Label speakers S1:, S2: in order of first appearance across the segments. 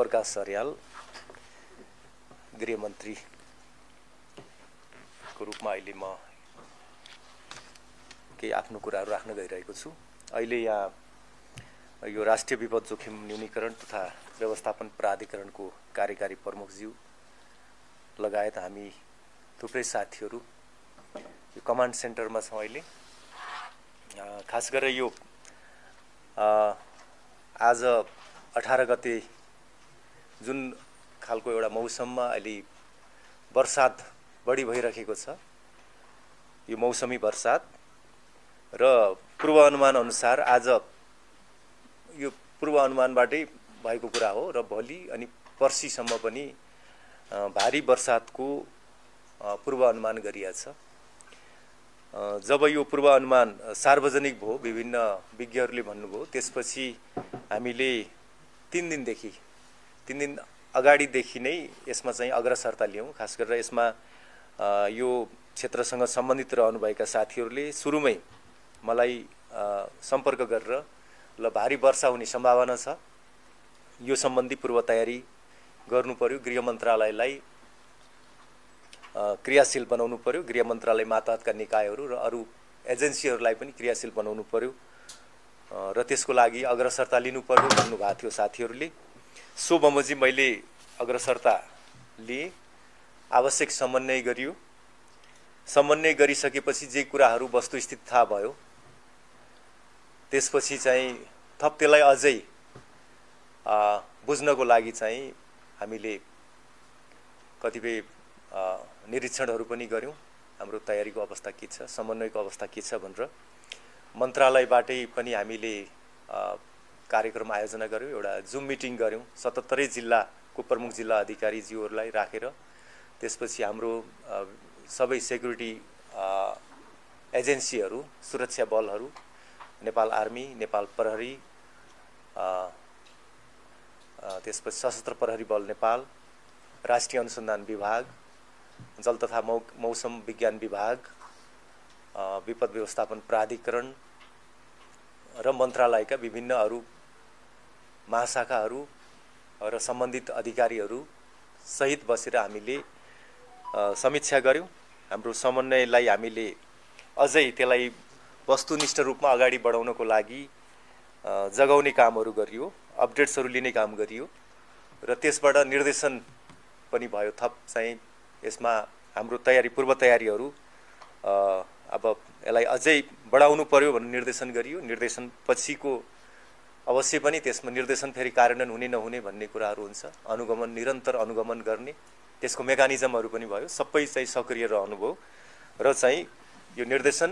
S1: प्रकाश अर्याल गृहमन्त्री को रूपमा अहिले म केही आफ्नो कुराहरू राख्न गइरहेको छु। अहिले यहाँ यो राष्ट्रिय विपद जोखिम न्यूनीकरण तथा व्यवस्थापन प्राधिकरणको कार्यकारी प्रमुखज्यू लगायत हामी थुप्रै साथीहरू यो कमान्ड सेन्टरमा छौँ। अहिले खास गरेर यो आज 18 गते जुन खालको एउटा मौसममा अहिले वर्षात बढी भइरहेको छ, यो मौसमी वर्षात र पूर्वानुमान अनुसार आज यो पूर्वानुमानबाटै भएको कुरा हो र भोलि अनि पर्सिसम्म पनि भारी वर्षातको पूर्वानुमान गरिएको छ। जब यो पूर्वानुमान सार्वजनिक भयो, विभिन्न विज्ञहरूले भन्नुभयो, त्यसपछि हामीले 3 दिन अगाडिदेखि नै यसमा चाहिँ अग्रसरता लियौँ। खास गरेर यसमा यो क्षेत्रसँग सम्बन्धित रहनुभएका साथीहरूले सुरुमै मलाई सम्पर्क गरेर ल भारी वर्षा हुने सम्भावना छ, यो सम्बन्धी पूर्व तयारी गर्नु पर्यो, गृह मन्त्रालयलाई क्रियाशील बनाउनु पर्यो, गृह मन्त्रालय मातहतका निकायहरू र अरू एजेन्सीहरूलाई पनि क्रियाशील बनाउनु पर्यो र त्यसको लागि अग्रसरता लिनु पर्यो भन्नुभएको थियो साथीहरूले। सो बमोजिम मैले अग्रसरता लिए, आवश्यक समन्वय गरियो। समन्वय गरिसकेपछि जे कुराहरू वस्तुस्थिति थाहा भयो, त्यसपछि चाहिँ थप त्यसलाई अझै बुझ्नको लागि चाहिँ हामीले कतिपय निरीक्षणहरू पनि गर्यौँ। हाम्रो तयारीको अवस्था के छ, समन्वयको अवस्था के छ भनेर मन्त्रालयबाटै पनि हामीले कार्यक्रम आयोजना गर्यौँ। एउटा जुम मिटिङ गर्यौँ 77 जिल्लाको प्रमुख जिल्ला अधिकारीज्यूहरूलाई राखेर। त्यसपछि हाम्रो सबै सेक्युरिटी एजेन्सीहरू, सुरक्षा बलहरू, नेपाल आर्मी, नेपाल प्रहरी, त्यसपछि सशस्त्र प्रहरी बल नेपाल, राष्ट्रिय अनुसन्धान विभाग, जल तथा मौसम विज्ञान विभाग, विपद व्यवस्थापन प्राधिकरण र मन्त्रालयका विभिन्न अरू महाशाखाहरू र सम्बन्धित अधिकारीहरू सहित बसेर हामीले समीक्षा गर्यौँ। हाम्रो समन्वयलाई हामीले अझै त्यसलाई वस्तुनिष्ठ रूपमा अगाडि बढाउनको लागि जगाउने कामहरू गरियो, अपडेट्सहरू लिने काम गरियो र त्यसबाट निर्देशन पनि भयो। थप चाहिँ यसमा हाम्रो तयारी, पूर्व तयारीहरू अब यसलाई अझै बढाउनु पर्यो भन्ने निर्देशन गरियो। निर्देशन पछिको अवश्य पनि त्यसमा निर्देशन फेरि कार्यान्वयन हुने नहुने भन्ने कुराहरू हुन्छ। अनुगमन, निरन्तर अनुगमन गर्ने त्यसको मेकानिजमहरू पनि भयो। सबै चाहिँ सक्रिय रहनुभयो र चाहिँ यो निर्देशन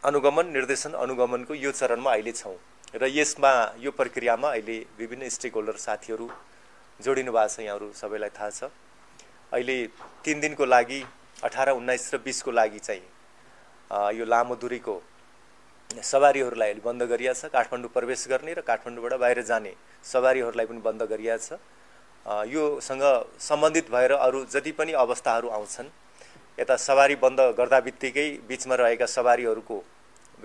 S1: अनुगमनको यो चरणमा अहिले छौँ र यसमा यो प्रक्रियामा अहिले विभिन्न स्टेक होल्डर साथीहरू जोडिनु भएको छ। यहाँहरू सबैलाई थाहा छ। अहिले 3 दिनको लागि 18, 19 र 20 को लागि चाहिँ यो लामो दूरीको सवारीहरूलाई अहिले बन्द गरिएको छ। काठमाडौँ प्रवेश गर्ने र काठमाडौँबाट बाहिर जाने सवारीहरूलाई पनि बन्द गरिएको छ। योसँग सम्बन्धित भएर अरू जति पनि अवस्थाहरू आउँछन्, यता सवारी बन्द गर्दा बित्तिकै बिचमा रहेका सवारीहरूको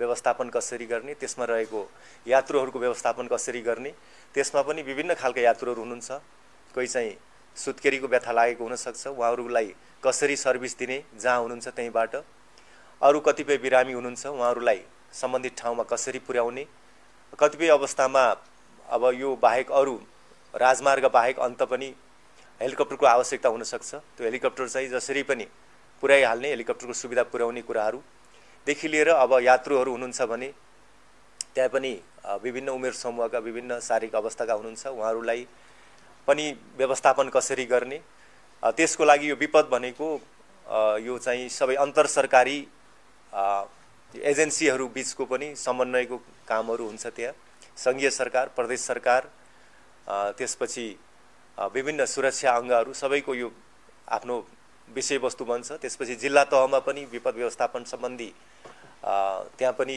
S1: व्यवस्थापन कसरी गर्ने, त्यसमा रहेको यात्रुहरूको व्यवस्थापन कसरी गर्ने, त्यसमा पनि विभिन्न खालका यात्रुहरू हुनुहुन्छ। कोही चाहिँ सुत्केरीको व्यथा लागेको हुनसक्छ, उहाँहरूलाई कसरी सर्भिस दिने, जहाँ हुनुहुन्छ त्यहीँबाट। अरू कतिपय बिरामी हुनुहुन्छ, उहाँहरूलाई सम्बन्धित ठाउँमा कसरी पुर्याउने। कतिपय अवस्थामा अब यो बाहेक अरू राजमार्ग बाहेक अन्त पनि हेलिकप्टरको आवश्यकता हुनसक्छ। त्यो हेलिकप्टर चाहिँ जसरी पनि पुर्याइहाल्ने, हेलिकप्टरको सुविधा पुर्याउने कुराहरूदेखि लिएर अब यात्रुहरू हुनुहुन्छ भने त्यहाँ पनि विभिन्न उमेर समूहका, विभिन्न शारीरिक अवस्थाका हुनुहुन्छ, उहाँहरूलाई पनि व्यवस्थापन कसरी गर्ने। त्यसको लागि यो विपद भनेको यो चाहिँ सबै अन्तर सरकारी एजेन्सीहरू बीचको पनि समन्वयको कामहरू हुन्छ। त्यहाँ सङ्घीय सरकार, प्रदेश सरकार, त्यसपछि विभिन्न सुरक्षा अङ्गहरू सबैको यो आफ्नो विषयवस्तु बन्छ। त्यसपछि जिल्ला तहमा पनि विपद व्यवस्थापन सम्बन्धी त्यहाँ पनि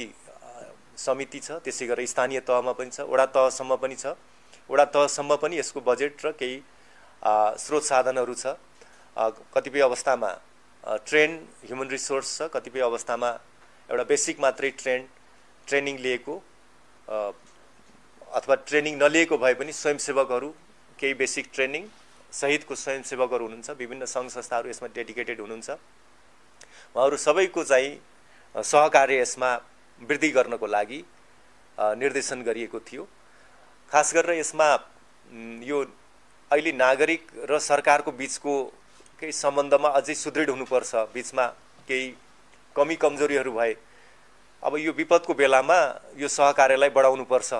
S1: समिति छ। त्यसै गरेर स्थानीय तहमा पनि छ, वडा तहसम्म पनि छ। वडा तहसम्म पनि यसको बजेट र केही स्रोत साधनहरू छ। कतिपय अवस्थामा ट्रेन ह्युमन रिसोर्स छ, कतिपय अवस्थामा एउटा बेसिक मात्रै ट्रेनिङ लिएको अथवा ट्रेनिङ नलिएको भए पनि स्वयंसेवकहरू केही बेसिक ट्रेनिङ सहितको स्वयंसेवकहरू हुनुहुन्छ, विभिन्न सङ्घ संस्थाहरू यसमा डेडिकेटेड हुनुहुन्छ। उहाँहरू सबैको चाहिँ सहकार्य यसमा वृद्धि गर्नको लागि निर्देशन गरिएको थियो। खास गरेर यसमा यो अहिले नागरिक र सरकारको बीचको केही सम्बन्धमा अझै सुदृढ हुनुपर्छ, बीचमा केही कमी कमजोरीहरू भए अब यो विपदको बेलामा यो सहकार्यलाई बढाउनुपर्छ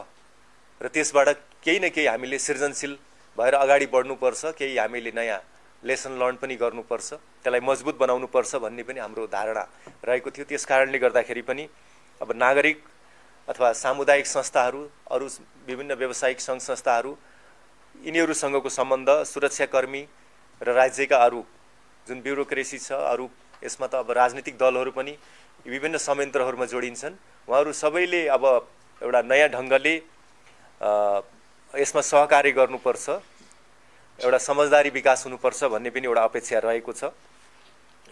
S1: र त्यसबाट केही न केही हामीले सृजनशील भएर अगाडि बढ्नुपर्छ, केही हामीले नयाँ लेसन लर्न पनि गर्नुपर्छ, त्यसलाई मजबुत बनाउनुपर्छ भन्ने पनि हाम्रो धारणा रहेको थियो। त्यस कारणले गर्दाखेरि पनि अब नागरिक अथवा सामुदायिक संस्थाहरू, अरू विभिन्न व्यावसायिक सङ्घ संस्थाहरू, यिनीहरूसँगको सम्बन्ध सुरक्षाकर्मी र राज्यका अरू जुन ब्युरोक्रेसी छ, अरू यसमा त अब राजनीतिक दलहरू पनि विभिन्न संयन्त्रहरूमा जोडिन्छन्। उहाँहरू सबैले अब एउटा नयाँ ढङ्गले यसमा सहकार्य गर्नुपर्छ, एउटा समझदारी विकास हुनुपर्छ भन्ने पनि एउटा अपेक्षा रहेको छ।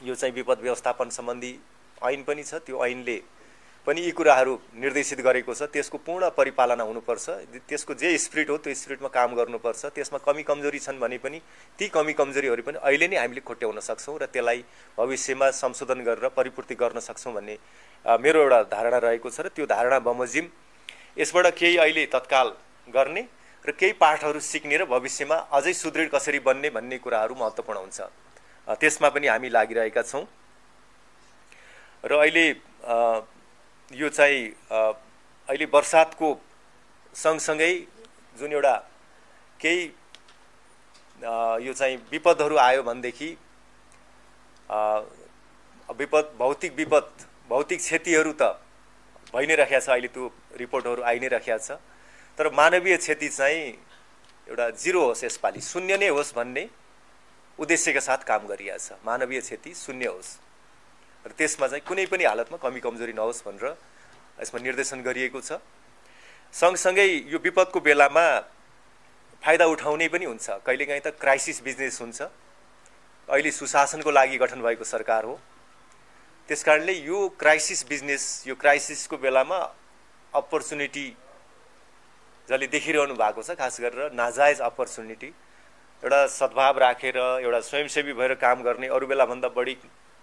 S1: यो चाहिँ विपद व्यवस्थापन सम्बन्धी ऐन पनि छ, त्यो ऐनले पनि यी कुराहरू निर्देशित गरेको छ। त्यसको पूर्ण परिपालना हुनुपर्छ, त्यसको जे स्पिरिट हो त्यो स्पिरिटमा काम गर्नुपर्छ। त्यसमा कमी कमजोरी छन् भने पनि ती कमी कमजोरीहरू पनि अहिले नै हामीले खोट्याउन सक्छौँ र त्यसलाई भविष्यमा संशोधन गरेर परिपूर्ति गर्न सक्छौँ भन्ने मेरो एउटा धारणा रहेको छ। र त्यो धारणा बमोजिम यसबाट केही अहिले तत्काल गर्ने र केही पाठहरू सिक्ने र भविष्यमा अझै सुदृढ कसरी बन्ने भन्ने कुराहरू महत्त्वपूर्ण हुन्छ, त्यसमा पनि हामी लागिरहेका छौँ। र अहिले यो चाहिँ अहिले बर्सातको सँगसँगै जुन एउटा केही यो चाहिँ विपदहरू आयो भनेदेखि विपद भौतिक क्षतिहरू त भइ नै राखेको छ, अहिले त्यो रिपोर्टहरू आइ नै राखेको छ। तर मानवीय क्षति चाहिँ एउटा जिरो होस्, यसपालि शून्य नै होस् भन्ने उद्देश्यका साथ काम गरिएको छ। मानवीय क्षति शून्य होस् र त्यसमा चाहिँ कुनै पनि हालतमा कमी कमजोरी नहोस् भनेर यसमा निर्देशन गरिएको छ। सँगसँगै यो विपदको बेलामा फाइदा उठाउने पनि हुन्छ, कहिलेकाहीँ त क्राइसिस बिजनेस हुन्छ। अहिले सुशासनको लागि गठन भएको सरकार हो, त्यसकारणले यो क्राइसिस बिजनेस, यो क्राइसिसको बेलामा अपर्च्युनिटी जसले देखिरहनु भएको छ, खास गरेर नाजायज अपर्च्युनिटी, एउटा सद्भाव राखेर एउटा स्वयंसेवी भएर काम गर्ने, अरू बेलाभन्दा बढी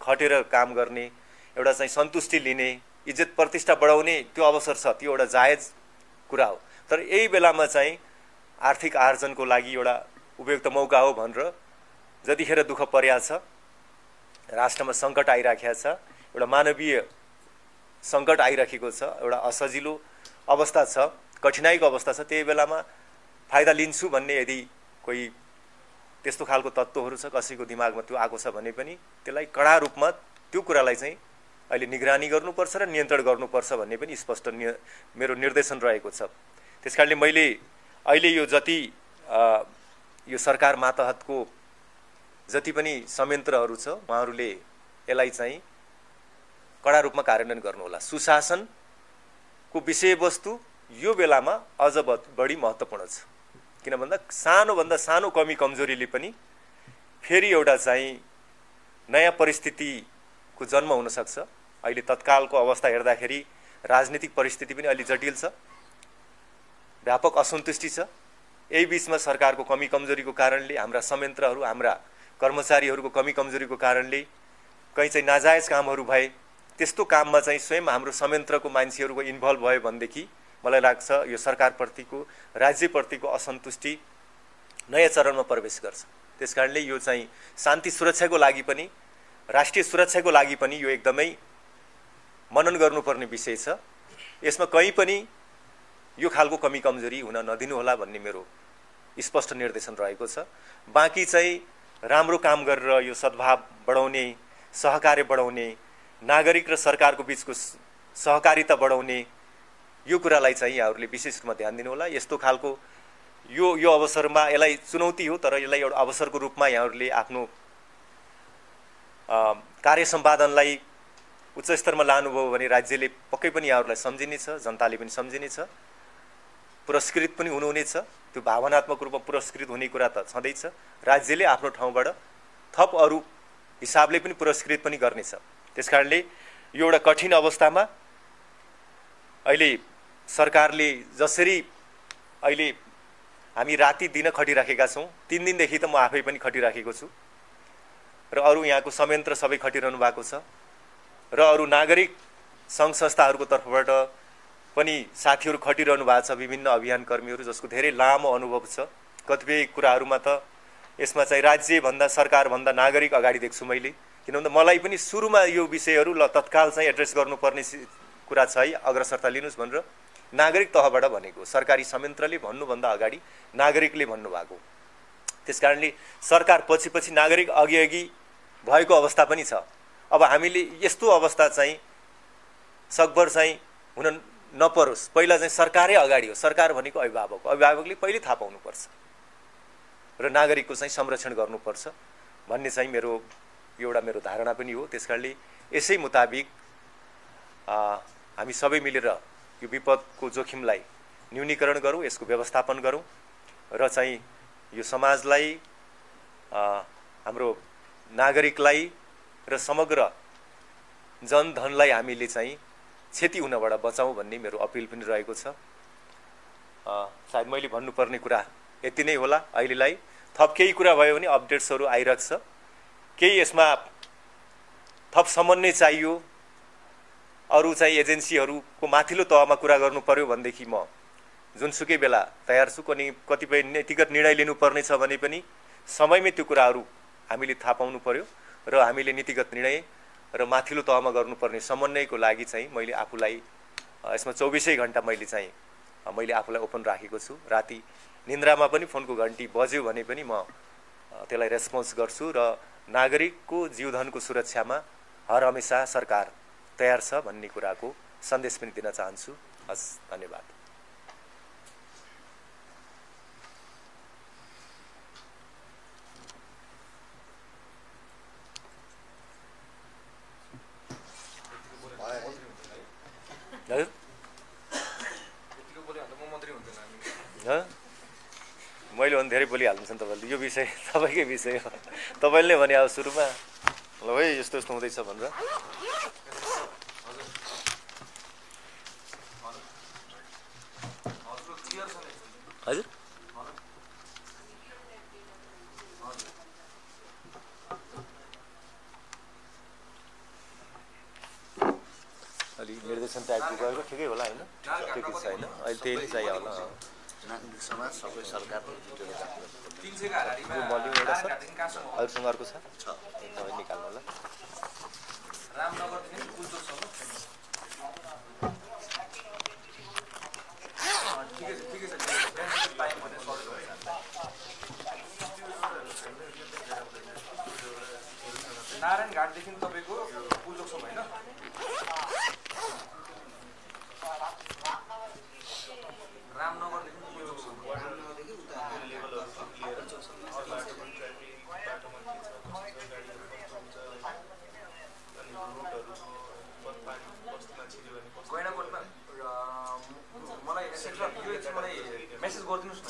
S1: खटेर काम गर्ने, एउटा चाहिँ सन्तुष्टि लिने, इज्जत प्रतिष्ठा बढाउने त्यो अवसर छ, त्यो एउटा जायज कुरा हो। तर यही बेलामा चाहिँ आर्थिक आर्जनको लागि एउटा उपयुक्त मौका हो भनेर जतिखेर दुःख परिया छ, राष्ट्रमा सङ्कट आइराखेको छ, एउटा मानवीय सङ्कट आइराखेको छ, एउटा असजिलो अवस्था छ, कठिनाइको अवस्था छ, त्यही बेलामा फाइदा लिन्छु भन्ने यदि कोही त्यस्तो खालको तत्त्वहरू छ, कसैको दिमागमा त्यो आएको छ भने पनि त्यसलाई कडा रूपमा त्यो कुरालाई चाहिँ अहिले निगरानी गर्नुपर्छ र नियन्त्रण गर्नुपर्छ भन्ने पनि स्पष्ट मेरो निर्देशन रहेको छ। त्यसकारणले मैले अहिले यो जति यो सरकार मातहतको जति पनि संयन्त्रहरू छ, उहाँहरूले यसलाई चाहिँ कडा रूपमा कार्यान्वयन गर्नुहोला। सुशासनको विषयवस्तु यो बेलामा अझ बढी महत्त्वपूर्ण छ, किन भन्दा सानोभन्दा सानो कमी कमजोरीले पनि फेरि एउटा चाहिँ नयाँ परिस्थितिको जन्म हुन सक्छ। अहिले तत्कालको अवस्था हेर्दाखेरि राजनीतिक परिस्थिति पनि अलि जटिल छ, व्यापक असन्तुष्टि छ। यही बीचमा सरकारको कमी कमजोरीको कारणले, हाम्रा संयन्त्रहरू, हाम्रा कर्मचारीहरूको कमी कमजोरीको कारणले कहीँ चाहिँ नाजायज कामहरू भए, त्यस्तो काममा चाहिँ स्वयं हाम्रो संयन्त्रको मान्छेहरूको इन्भल्भ भयो भनेदेखि मलाई लाग्छ यो सरकारप्रतिको, राज्यप्रतिको असन्तुष्टि नयाँ चरणमा प्रवेश गर्छ। त्यसकारणले यो चाहिँ शान्ति सुरक्षाको लागि पनि, राष्ट्रिय सुरक्षाको लागि पनि यो एकदमै मनन गर्नुपर्ने विषय छ। यसमा कहीँ पनि यो खालको कमी कमजोरी हुन नदिनु होला भन्ने मेरो स्पष्ट निर्देशन रहेको छ। बाँकी चाहिँ राम्रो काम गरेर यो सद्भाव बढाउने, सहकार्य बढाउने, नागरिक र सरकारको बीचको सहकारिता बढाउने, यो कुरालाई चाहिँ यहाँहरूले विशेष रूपमा ध्यान दिनु होला। यस्तो खालको यो अवसरमा यसलाई चुनौती हो, तर यसलाई एउटा अवसरको रूपमा यहाँहरूले आफ्नो कार्य सम्पादनलाई उच्च स्तरमा लानुभयो भने राज्यले पक्कै पनि यहाँहरूलाई सम्झिनेछ, जनताले पनि सम्झिनेछ, पुरस्कृत पनि हुनुहुनेछ। त्यो भावनात्मक रूपमा पुरस्कृत हुने कुरा त छँदैछ। राज्यले आफ्नो ठाउँबाट थप अरू हिसाबले पनि पुरस्कृत पनि गर्नेछ। त्यसकारणले यो एउटा कठिन अवस्थामा अहिले सरकारले जसरी अहिले हामी राति दिन खटिराखेका छौँ। 3 दिनदेखि त म आफै पनि खटिराखेको छु र अरू यहाँको संयन्त्र सबै खटिरहनु भएको छ र अरू नागरिक सङ्घ संस्थाहरूको तर्फबाट पनि साथीहरू खटिरहनु भएको छ, विभिन्न अभियान कर्मीहरू जसको धेरै लामो अनुभव छ। कतिपय कुराहरूमा त यसमा चाहिँ राज्यभन्दा सरकारभन्दा नागरिक अगाडि देख्छु मैले, किनभने मलाई पनि सुरुमा यो विषयहरू ल तत्काल चाहिँ एड्रेस गर्नुपर्ने कुरा छ है, अग्रसरता लिनुहोस् भनेर नागरिक तहबाट भनेको, सरकारी संयन्त्रले भन्नुभन्दा अगाडि नागरिकले भन्नुभएको। त्यसकारणले सरकार पछि पछि नागरिक अघि अघि भएको अवस्था पनि छ। अब हामीले यस्तो अवस्था चाहिँ सकभर चाहिँ हुन नपरोस्। पहिला चाहिँ सरकारै अगाडि हो, सरकार भनेको अभिभावक, अभिभावकले पहिले थाहा पाउनुपर्छ र नागरिकको चाहिँ संरक्षण गर्नुपर्छ भन्ने चाहिँ एउटा मेरो धारणा पनि हो। त्यसकारणले यसै मुताबिक हामी सबै मिलेर यो विपदको जोखिमलाई न्यूनीकरण गरौँ, यसको व्यवस्थापन गरौँ र चाहिँ यो समाजलाई, हाम्रो नागरिकलाई र समग्र जनधनलाई हामीले चाहिँ क्षति हुनबाट बचाउँ भन्ने मेरो अपिल पनि रहेको छ। सायद मैले भन्नुपर्ने कुरा यति नै होला अहिलेलाई। थप केही कुरा भयो भने अपडेट्सहरू आइरहेको छ, केही यसमा थप समन्वय चाहियो, अरू चाहिँ एजेन्सीहरूको माथिल्लो तहमा कुरा गर्नु पर्यो भनेदेखि म जुनसुकै बेला तयार छु। कतिपय नीतिगत निर्णय लिनुपर्ने छ भने पनि समयमै त्यो कुराहरू हामीले थाहा पाउनु पर्यो र हामीले नीतिगत निर्णय र माथिल्लो तहमा गर्नुपर्ने समन्वयको लागि चाहिँ मैले आफूलाई यसमा 24 घण्टा मैले आफूलाई ओपन राखेको छु। राति निन्द्रामा पनि फोनको घन्टी बज्यो भने पनि म त्यसलाई रेस्पोन्स गर्छु र नागरिकको जीवधनको सुरक्षामा हर हमेसा सरकार तयार छ भन्ने कुराको सन्देश पनि दिन चाहन्छु। हस्, धन्यवाद। मैले भने धेरै बोलिहाल्नु छ नि तपाईँले, यो विषय तपाईँकै विषय हो, तपाईँले भने अब सुरुमा ल है यस्तो यस्तो हुँदैछ भनेर। हजुर अलि निर्देशन टाइपको गएको ठिकै होला होइन, त्यो किन छैन अहिले त्यही नै चाहियो होला।
S2: समाज सबै सरकार
S1: यो मल्यु एउटा छ, अरूसँग अर्को छ, तपाईँ निकाल्नु होला।
S3: नारायण घाटदेखि तपाईँको पुल्चोकसम्म होइन, रामनगरदेखि पुल्चोकसम्म गैँडाकोटमा मलाई मलाई मेसेज गरिदिनुहोस् न।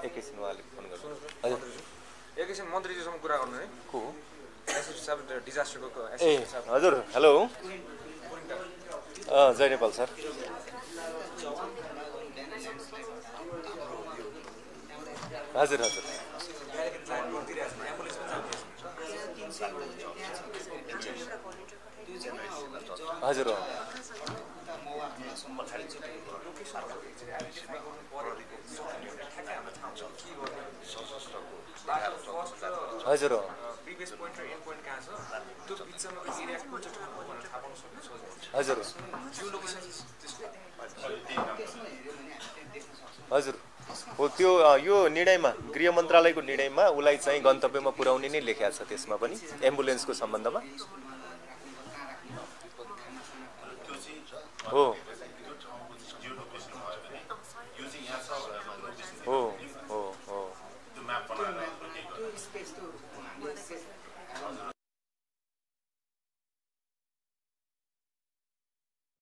S1: एकैछिन उहाँले फोन गर्नु।
S3: एकैछिन मन्त्रीजीसँग कुरा गर्नु है।
S1: को
S3: एसएसपी साहब डिजास्टरको
S1: ए हजुर, हेलो, जय नेपाल सर। हजुर हजुर हजुर हजुर
S3: प्रिभियस पोइन्ट र एन्ड पोइन्ट कहाँ छ, त्यो बिचमा एरिया कुन चाहिँ ठाउँ हो भनेर थाहा पाउन सक्नुहुन्छ।
S1: हजुर
S3: जियो लोकेसन
S1: हजुर हो। त्यो यो निर्णयमा गृह मन्त्रालयको निर्णयमा उसलाई चाहिँ गन्तव्यमा पुर्याउने नै लेखेको छ, त्यसमा पनि एम्बुलेन्सको सम्बन्धमा हो।